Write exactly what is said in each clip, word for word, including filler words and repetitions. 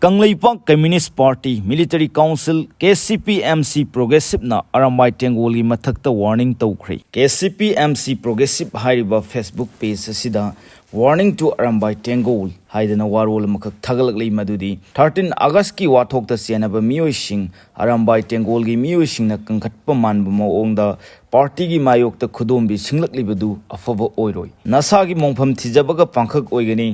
Kangleipak communist party military council K C P M ꯁꯤ ꯄ꯭ꯔꯣꯒ꯭ꯔꯦꯁꯤꯞꯅ ꯑꯔꯥꯝꯕꯥꯏ ꯇꯦꯡꯒꯣꯜꯒꯤ ꯃꯊꯛꯇ warning ꯇꯧꯈ꯭ꯔꯦ꯫ ꯀꯦ C P M C progressive ꯍꯥꯏꯔꯤꯕ Facebook page ꯑꯁꯤꯗ "Warning to Arambai Tenggol" ꯍꯥꯏꯗꯅ ꯋꯥꯔꯣꯜ ꯑꯃꯈꯛ ꯊꯥꯒꯠꯂꯛꯂꯤ, ꯃꯗꯨꯗꯤ ꯊꯥꯔꯇꯤꯟ ꯑꯥꯒꯁꯀꯤ ꯋꯥꯊꯣꯛꯇ ꯆꯦꯟꯅꯕ ꯃꯤꯑꯣꯏꯁꯤꯡ, ꯑꯔꯥꯝꯕꯥꯏ ꯇꯦꯡꯒꯣꯜꯒꯤ ꯃꯤꯑꯣꯏꯁꯤꯡꯅ ꯀꯟꯈꯠꯄ ꯃꯥꯟꯕ ꯃꯑꯣꯡꯗ ꯄꯥꯔꯇꯤꯒꯤ ꯃꯥꯌꯣꯛꯇ ꯈꯨꯗꯣꯝꯕꯤ ꯁꯤꯡꯂꯛꯂꯤꯕꯗꯨ ꯑꯐꯕ ꯑꯣꯏꯔꯣꯏ꯫ ꯅꯁꯥꯒꯤ ꯃꯣꯡꯐꯝ ꯊꯤꯖꯕꯒ ꯄꯥꯡꯈꯛ ꯑꯣꯏꯒꯅꯤ꯫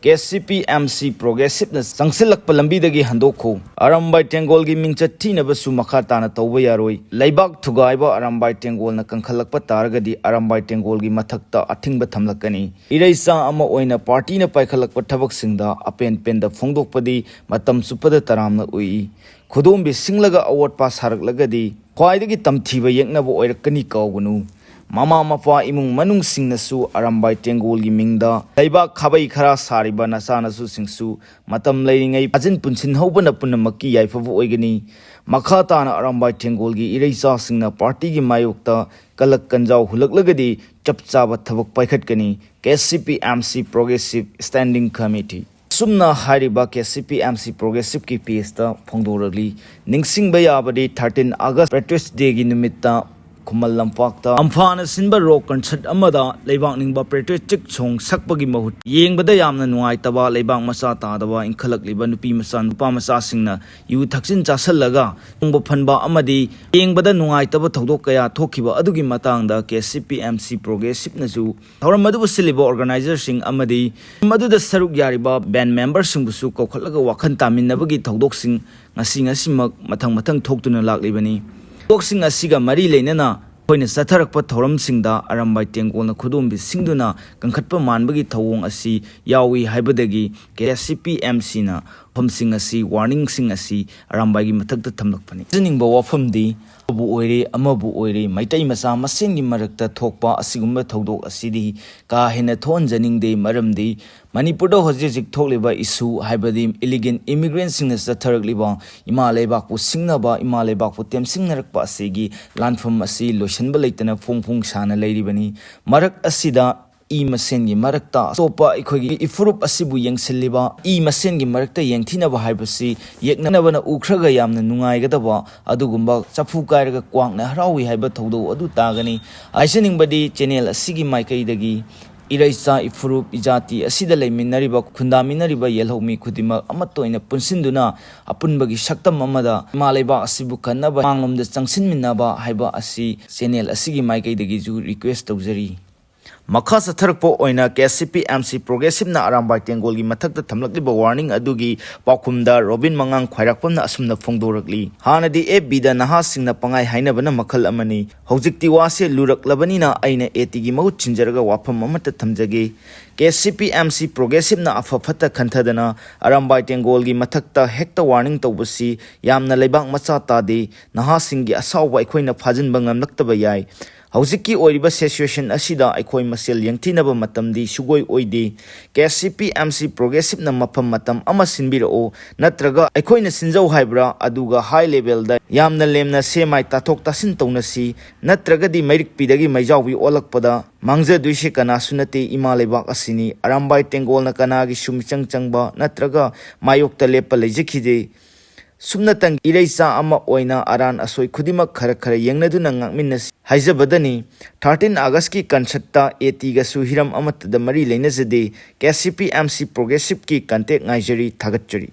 ꯀꯦ ꯁꯤ ꯄꯤ ꯑꯦꯝ ꯁꯤ ꯄ꯭ꯔꯣꯒ꯭ꯔꯦꯁꯤꯞꯅ ꯆꯪꯁꯤꯜꯂꯛꯄ ꯂꯝꯕꯤꯗꯒꯤ ꯍꯟꯗꯣꯛꯈꯣ꯫ ꯑꯔꯥꯝꯕꯥꯏ ꯇꯦꯡꯒꯣꯜꯒꯤ ꯃꯤꯡꯆꯠ ꯊꯤꯅꯕꯁꯨ ꯃꯈꯥ ꯇꯥꯅ ꯇꯧꯕ ꯌꯥꯔꯣꯏ꯫ ꯂꯩꯕꯥꯛ ꯊꯨꯒꯥꯏꯕ ꯑꯔꯥꯝꯕꯥꯏ ꯇꯦꯡꯒꯣꯜꯅ ꯀꯟꯈꯠꯂꯛꯄ ꯇꯥꯔꯒꯗꯤ ꯑꯔꯥꯝꯕꯥꯏ ꯇꯦꯡꯒꯣꯜꯒꯤ ꯃꯊꯛꯇ ꯑꯊꯤꯡꯕ ꯊꯝꯂꯛꯀꯅꯤ꯫ ꯏꯔꯩꯆꯥ ꯑꯃ ꯑꯣꯏꯅ ꯄꯥꯔꯇꯤꯅ ꯄꯥꯏꯈꯠꯂꯛꯄ ꯊꯕꯛꯁꯤꯡꯗ ꯑꯄꯦꯟ ꯄꯦꯟꯗ ꯐꯣꯡꯗꯣꯛꯄꯗꯤ ꯃꯇꯝ ꯆꯨꯞꯄꯗ ꯇꯔꯥꯝꯅ ꯎꯏ꯫ ꯈꯨꯗꯣꯝꯕꯤ ꯁꯤꯡꯂꯒ ꯑꯋꯣꯠꯄ ꯁꯥꯔꯛꯂꯒꯗꯤ ꯈ꯭ꯋꯥꯏꯗꯒꯤ ꯇꯝꯊꯤꯕ ꯌꯦꯛꯅꯕ ꯑꯣꯏꯔꯛꯀꯅꯤ, ꯀꯥꯎꯒꯅꯨ꯫ ꯃꯃꯥ ꯃꯄꯥ ꯏꯃꯨꯡ ꯃꯅꯨꯡꯁꯤꯡꯅꯁꯨ ꯑꯔꯥꯝꯕꯥꯏ ꯇꯦꯡꯒꯣꯜꯒꯤ ꯃꯤꯡꯗ ꯂꯩꯕꯥꯛ ꯈꯥꯕꯩ ꯈꯔꯥ ꯁꯥꯔꯤꯕ ꯅꯆꯥꯅꯁꯨꯁꯤꯡꯁꯨ ꯃꯇꯝ ꯂꯩꯔꯤꯉꯩ ꯐꯥꯖꯤꯟ ꯄꯨꯟꯁꯤꯟꯍꯧꯕꯅ ꯄꯨꯝꯅꯃꯛꯀꯤ ꯌꯥꯏꯐꯕ ꯑꯣꯏꯒꯅꯤ꯫ ꯃꯈꯥ ꯇꯥꯅ ꯑꯔꯥꯝꯕꯥꯏ ꯇꯦꯡꯒꯣꯜꯒꯤ ꯏꯔꯩꯆꯥꯁꯤꯡꯅ ꯄꯥꯔꯇꯤꯒꯤ ꯃꯥꯌꯣꯛꯇ ꯀꯂꯛ ꯀꯟꯖꯥꯎ ꯍꯨꯜꯂꯛꯂꯒꯗꯤ ꯆꯞ ꯆꯥꯕ ꯊꯕꯛ ꯄꯥꯏꯈꯠꯀꯅꯤ꯫ K C P M C progressive standing committee. ꯑꯁꯨꯝꯅ ꯍꯥꯏꯔꯤꯕ ꯀꯦ ꯁꯤ ꯄꯤ ꯑꯦꯝ ꯁꯤ ꯄ꯭ꯔꯣꯒ꯭ꯔꯦꯁꯤꯞꯀꯤ ꯄꯦꯖꯇ ꯐꯣꯡꯗꯣꯔꯛꯂꯤ꯫ ꯅꯤꯡꯁꯤꯡꯕ ꯌꯥꯕꯗꯤ ꯊꯥꯔꯇꯤꯟ ꯑꯥꯒꯁ ꯄꯦꯇ꯭ꯔꯤꯌꯣꯠꯁ ꯗꯦꯒꯤ ꯅꯨꯃꯤꯠꯇ ꯈꯨꯃꯟ ꯂꯝꯄꯥꯛꯇ ꯑꯝꯐꯥꯅ ꯁꯤꯟꯕ ꯔꯣꯛ ꯀꯟꯁꯔꯠ ꯑꯃꯗ ꯂꯩꯕꯥꯛ ꯅꯤꯡꯕ ꯄꯦꯇ꯭ꯔꯤꯌꯣꯇꯤꯛ ꯁꯣꯡ ꯁꯛꯄꯒꯤ ꯃꯍꯨꯠ ꯌꯦꯡꯕꯗ ꯌꯥꯝꯅ ꯅꯨꯡꯉꯥꯏꯇꯕ, ꯂꯩꯕꯥꯛ ꯃꯆꯥ ꯇꯥꯗꯕ ꯏꯟꯈꯠꯂꯛꯂꯤꯕ ꯅꯨꯄꯤ ꯃꯆꯥ ꯅꯨꯄꯥ ꯃꯆꯥꯁꯤꯡꯅ ꯌꯨ ꯊꯛꯆꯤꯟ ꯆꯥꯁꯤꯜꯂꯒ ꯇꯣꯡꯕ ꯐꯟꯕ ꯑꯃꯗꯤ ꯌꯦꯡꯕꯗ ꯅꯨꯡꯉꯥꯏꯇꯕ ꯊꯧꯗꯣꯛ ꯀꯌꯥ ꯊꯣꯛꯈꯤꯕ ꯑꯗꯨꯒꯤ ꯃꯇꯥꯡꯗ ꯀꯦ ꯁꯤ ꯄꯤ ꯑꯦꯝ ꯁꯤ ꯄ꯭ꯔꯣꯒ꯭ꯔꯦꯁꯤꯞꯅꯁꯨ ꯊꯧꯔꯝ ꯑꯗꯨꯕꯨ ꯁꯤꯜꯂꯤꯕ ꯑꯣꯔꯒꯅꯥꯏꯖꯔꯁꯤꯡ ꯑꯃꯗꯤ ꯊꯧꯔꯝ ꯑꯗꯨꯗ ꯁꯔꯨꯛ ꯌꯥꯔꯤꯕ ꯕꯦꯟ ꯃꯦꯝꯕꯔꯁꯤꯡꯕꯨꯁꯨ ꯀꯧꯈꯠꯂꯒ ꯋꯥꯈꯜ ꯇꯥꯃꯤꯟꯅꯕꯒꯤ ꯊꯧꯗꯣꯛꯁꯤꯡ ꯉꯁꯤ ꯉꯁꯤꯃꯛ ꯃꯊꯪ ꯃꯊꯪ ꯊꯣꯛꯇꯨꯅ ꯂꯥꯛꯂꯤꯕꯅꯤ꯫ ꯊꯧꯗꯣꯛꯁꯤꯡ ꯑꯁꯤꯒ ꯃꯔꯤ ꯂꯩꯅꯅ ꯑꯩꯈꯣꯏꯅ ꯆꯠꯊꯔꯛꯄ ꯊꯧꯔꯝꯁꯤꯡꯗ ꯑꯔꯥꯝꯕꯥꯏ ꯇꯦꯡꯒꯣꯜꯅ ꯈꯨꯗꯣꯝꯕꯤ ꯁꯤꯡꯗꯨꯅ ꯀꯟꯈꯠꯄ ꯃꯥꯟꯕꯒꯤ ꯊꯧꯑꯣꯡ ꯑꯁꯤ ꯌꯥꯎꯏ ꯍꯥꯏꯕꯗꯒꯤ ꯀꯦ ꯁꯤ ꯄꯤ ꯑꯦꯝ ꯁꯤꯅ ꯋꯥꯐꯝꯁꯤꯡ ꯑꯁꯤ, ꯋꯥꯔꯅꯤꯡꯁꯤꯡ ꯑꯁꯤ ꯑꯔꯥꯝꯕꯥꯏꯒꯤ ꯃꯊꯛꯇ ꯊꯝꯂꯛꯄꯅꯤ꯫ ꯍꯥꯏꯖꯅꯤꯡꯕ ꯋꯥꯐꯝꯗꯤ ꯑꯃꯕꯨ ꯑꯣꯏꯔꯦ, ꯑꯃꯕꯨ ꯑꯣꯏꯔꯦ, ꯃꯩꯇꯩ ꯃꯆꯥ ꯃꯁꯦꯟꯒꯤ ꯃꯔꯛꯇ ꯊꯣꯛꯄ ꯑꯁꯤꯒꯨꯝꯕ ꯊꯧꯗꯣꯛ ꯑꯁꯤꯗꯤ ꯀꯥ ꯍꯦꯟꯅ ꯊꯣꯛꯍꯟꯖꯅꯤꯡꯗꯦ꯫ ꯃꯔꯝꯗꯤ ꯃꯅꯤꯄꯨꯔꯗ ꯍꯧꯖꯤꯛ ꯍꯧꯖꯤꯛ ꯊꯣꯛꯂꯤꯕ ꯏꯁꯨ, ꯍꯥꯏꯕꯗꯤ ꯏꯂꯤꯒꯦꯜ ꯏꯃꯤꯒ꯭ꯔꯦꯟꯁꯤꯡꯅ ꯆꯠꯊꯔꯛꯂꯤꯕ ꯏꯃꯥ ꯂꯩꯕꯥꯛꯄꯨ ꯁꯤꯡꯅꯕ, ꯏꯃꯥ ꯂꯩꯕꯥꯛꯄꯨ ꯇꯦꯝꯁꯤꯡꯅꯔꯛꯄ ꯑꯁꯤꯒꯤ ꯂꯥꯟꯐꯝ ꯑꯁꯤ ꯂꯣꯏꯁꯤꯟꯕ ꯂꯩꯇꯅ ꯐꯣꯡ ꯐꯣꯡ ꯁꯥꯅ ꯂꯩꯔꯤꯕꯅꯤ꯫ ꯃꯔꯛ ꯑꯁꯤꯗ ꯏ ꯃꯁꯦꯟꯒꯤ ꯃꯔꯛꯇ ꯑꯇꯣꯞꯄ ꯑꯩꯈꯣꯏꯒꯤ ꯏꯐꯨꯔꯨꯞ ꯑꯁꯤꯕꯨ ꯌꯦꯡꯁꯤꯜꯂꯤꯕ ꯏ ꯃꯁꯦꯟꯒꯤ ꯃꯔꯛꯇ ꯌꯦꯡꯊꯤꯅꯕ ꯍꯥꯏꯕꯁꯤ ꯌꯦꯛꯅꯕꯅ ꯎꯈ꯭ꯔꯒ ꯌꯥꯝꯅ ꯅꯨꯡꯉꯥꯏꯒꯗꯕ ꯑꯗꯨꯒꯨꯝꯕ ꯆꯐꯨ ꯀꯥꯏꯔꯒ ꯀ꯭ꯋꯥꯛꯅ ꯍꯔꯥꯎꯏ ꯍꯥꯏꯕ ꯊꯧꯗꯣꯛ ꯑꯗꯨ ꯇꯥꯒꯅꯤ꯫ ꯍꯥꯏꯖꯅꯤꯡꯕꯗꯤ ꯆꯦꯅꯦꯜ ꯑꯁꯤꯒꯤ ꯃꯥꯏꯀꯩꯗꯒꯤ ꯏꯔꯩꯆꯥ ꯏꯐꯨꯔꯨꯞ ꯏꯖꯥꯇꯤ ꯑꯁꯤꯗ ꯂꯩꯃꯤꯟꯅꯔꯤꯕ ꯈꯨꯟꯗꯥꯃꯤꯟꯅꯔꯤꯕ ꯌꯦꯜꯍꯧꯃꯤ ꯈꯨꯗꯤꯡꯃꯛ ꯑꯃꯠꯇ ꯑꯣꯏꯅ ꯄꯨꯟꯁꯤꯟꯗꯨꯅ ꯑꯄꯨꯟꯕꯒꯤ ꯁꯛꯇꯝ ꯑꯃꯗ ꯏꯃꯥ ꯂꯩꯕꯥꯛ ꯑꯁꯤꯕꯨ ꯀꯟꯅꯕ ꯃꯥꯡꯂꯣꯝꯗ ꯆꯪꯁꯤꯟꯃꯤꯟꯅꯕ ꯍꯥꯏꯕ ꯑꯁꯤ ꯆꯦꯅꯦꯜ ꯑꯁꯤꯒꯤ ꯃꯥꯏꯀꯩꯗꯒꯤꯁꯨ ꯔꯤꯀ꯭ꯋꯦꯁ ꯇꯧꯖꯔꯤ꯫ ꯃꯈꯥ ꯆꯠꯊꯔꯛꯄ ꯑꯣꯏꯅ ꯀꯦ ꯁꯤ ꯄꯤ ꯑꯦꯝ ꯁꯤ ꯄ꯭ꯔꯣꯒ꯭ꯔꯦꯁꯤꯞꯅ ꯑꯔꯥꯝꯕꯥꯏ ꯇꯦꯡꯒꯣꯜꯒꯤ ꯃꯊꯛꯇ ꯊꯝꯂꯛꯂꯤꯕ ꯋꯥꯔꯅꯤꯡ ꯑꯗꯨꯒꯤ ꯄꯥꯎꯈꯨꯝꯗ ꯔꯣꯕꯤꯟ ꯃꯉꯥꯡ ꯈ꯭ꯋꯥꯏꯔꯥꯛꯄꯝꯅ ꯑꯁꯨꯝꯅ ꯐꯣꯡꯗꯣꯔꯛꯂꯤ꯫ ꯍꯥꯟꯅꯗꯤ ꯑꯦꯐ ꯕꯤꯗ ꯅꯍꯥꯁꯤꯡꯅ ꯄꯪꯍꯥꯏ ꯍꯥꯏꯅꯕꯅ ꯃꯈꯜ ꯑꯃꯅꯤ꯫ ꯍꯧꯖꯤꯛꯇꯤ ꯋꯥꯁꯦ ꯂꯨꯔꯛꯂꯕꯅꯤꯅ ꯑꯩꯅ ꯑꯦ ꯇꯤꯒꯤ ꯃꯍꯨꯠ ꯁꯤꯟꯖꯔꯒ ꯋꯥꯐꯝ ꯑꯃꯠꯇ ꯊꯝꯖꯒꯦ꯫ ꯀꯦ ꯁꯤ ꯄꯤ ꯑꯦꯝ ꯁꯤ ꯄ꯭ꯔꯣꯒ꯭ꯔꯦꯁꯤꯞꯅ ꯑꯐ ꯐꯠꯇ ꯈꯟꯊꯗꯅ ꯑꯔꯥꯝꯕꯥꯏ ꯇꯦꯡꯒꯣꯜꯒꯤ ꯃꯊꯛꯇ ꯍꯦꯛꯇ ꯋꯥꯔꯅꯤꯡ ꯇꯧꯕꯁꯤ ꯌꯥꯝꯅ ꯂꯩꯕꯥꯛ ꯃꯆꯥ ꯇꯥꯗꯦ꯫ ꯅꯍꯥꯁꯤꯡꯒꯤ ꯑꯁꯥꯎꯕ ꯑꯩꯈꯣꯏꯅ ꯐꯥꯖꯤꯟꯕ ꯉꯝꯂꯛꯇꯕ ꯌꯥꯏ꯫ ꯍꯧꯖꯤꯛꯀꯤ ꯑꯣꯏꯔꯤꯕ ꯁꯤꯆꯨꯋꯦꯁꯟ ꯑꯁꯤꯗ ꯑꯩꯈꯣꯏ ꯃꯁꯦꯜ ꯌꯦꯡꯊꯤꯅꯕ ꯃꯇꯝꯗꯤ ꯁꯨꯡꯑꯣꯏ ꯑꯣꯏꯗꯦ꯫ ꯀꯦ ꯁꯤ ꯄꯤ ꯑꯦꯝ ꯁꯤ ꯄ꯭ꯔꯣꯒ꯭ꯔꯦꯁꯤꯞꯅ ꯃꯐꯝ ꯃꯇꯝ ꯑꯃ ꯁꯤꯟꯕꯤꯔꯛꯑꯣ, ꯅꯠꯇ꯭ꯔꯒ ꯑꯩꯈꯣꯏꯅ ꯁꯤꯟꯖꯧ ꯍꯥꯏꯕ꯭ꯔꯥ? ꯑꯗꯨꯒ ꯍꯥꯏ ꯂꯦꯚꯦꯜꯗ ꯌꯥꯝꯅ ꯂꯦꯝꯅ ꯁꯦ ꯃꯥꯏ ꯇꯥꯊꯣꯛ ꯇꯥꯁꯤꯟ ꯇꯧꯅꯁꯤ, ꯅꯠꯇ꯭ꯔꯒꯗꯤ ꯃꯩꯔꯤꯛꯄꯤꯗꯒꯤ ꯃꯩꯖꯥꯎꯕꯤ ꯑꯣꯜꯂꯛꯄꯗ ꯃꯥꯡꯖꯗꯣꯏꯁꯦ ꯀꯅꯥꯁꯨ ꯅꯠꯇꯦ, ꯏꯃꯥ ꯂꯩꯕꯥꯛ ꯑꯁꯤꯅꯤ꯫ ꯑꯔꯥꯝꯕꯥꯏ ꯇꯦꯡꯒꯣꯜꯅ ꯀꯅꯥꯒꯤꯁꯨ ꯃꯤꯆꯪ ꯆꯪꯕ ꯅꯠꯇ꯭ꯔꯒ ꯃꯥꯌꯣꯛꯇ ꯂꯦꯞꯄ ꯂꯩꯖꯈꯤꯗꯦ꯫ ꯁꯨꯞꯅꯇꯪ ꯏꯔꯩꯆꯥ ꯑꯃ ꯑꯣꯏꯅ ꯑꯔꯥꯟ ꯑꯁꯣꯏ ꯈꯨꯗꯤꯡꯃꯛ ꯈꯔ ꯈꯔ ꯌꯦꯡꯅꯗꯨꯅ ꯉꯥꯛꯃꯤꯟꯅꯁꯤ ꯍꯥꯏꯖꯕꯗꯅꯤ꯫ ꯊꯥꯔꯇꯤꯟ ꯑꯥꯒꯁꯀꯤ ꯀꯟꯁꯔꯠꯇ ꯑꯦ ꯇꯤꯒꯁꯨ ꯍꯤꯔꯝ ꯑꯃꯠꯇꯗ ꯃꯔꯤ ꯂꯩꯅꯖꯗꯦ꯫ ꯀꯦ ꯁꯤ ꯄꯤ ꯑꯦꯝ ꯁꯤ ꯄ꯭ꯔꯣꯒ꯭ꯔꯦꯁꯤꯞꯀꯤ ꯀꯟꯇꯦꯛ ꯉꯥꯏꯖꯔꯤ꯫ ꯊꯥꯒꯠꯆꯔꯤ꯫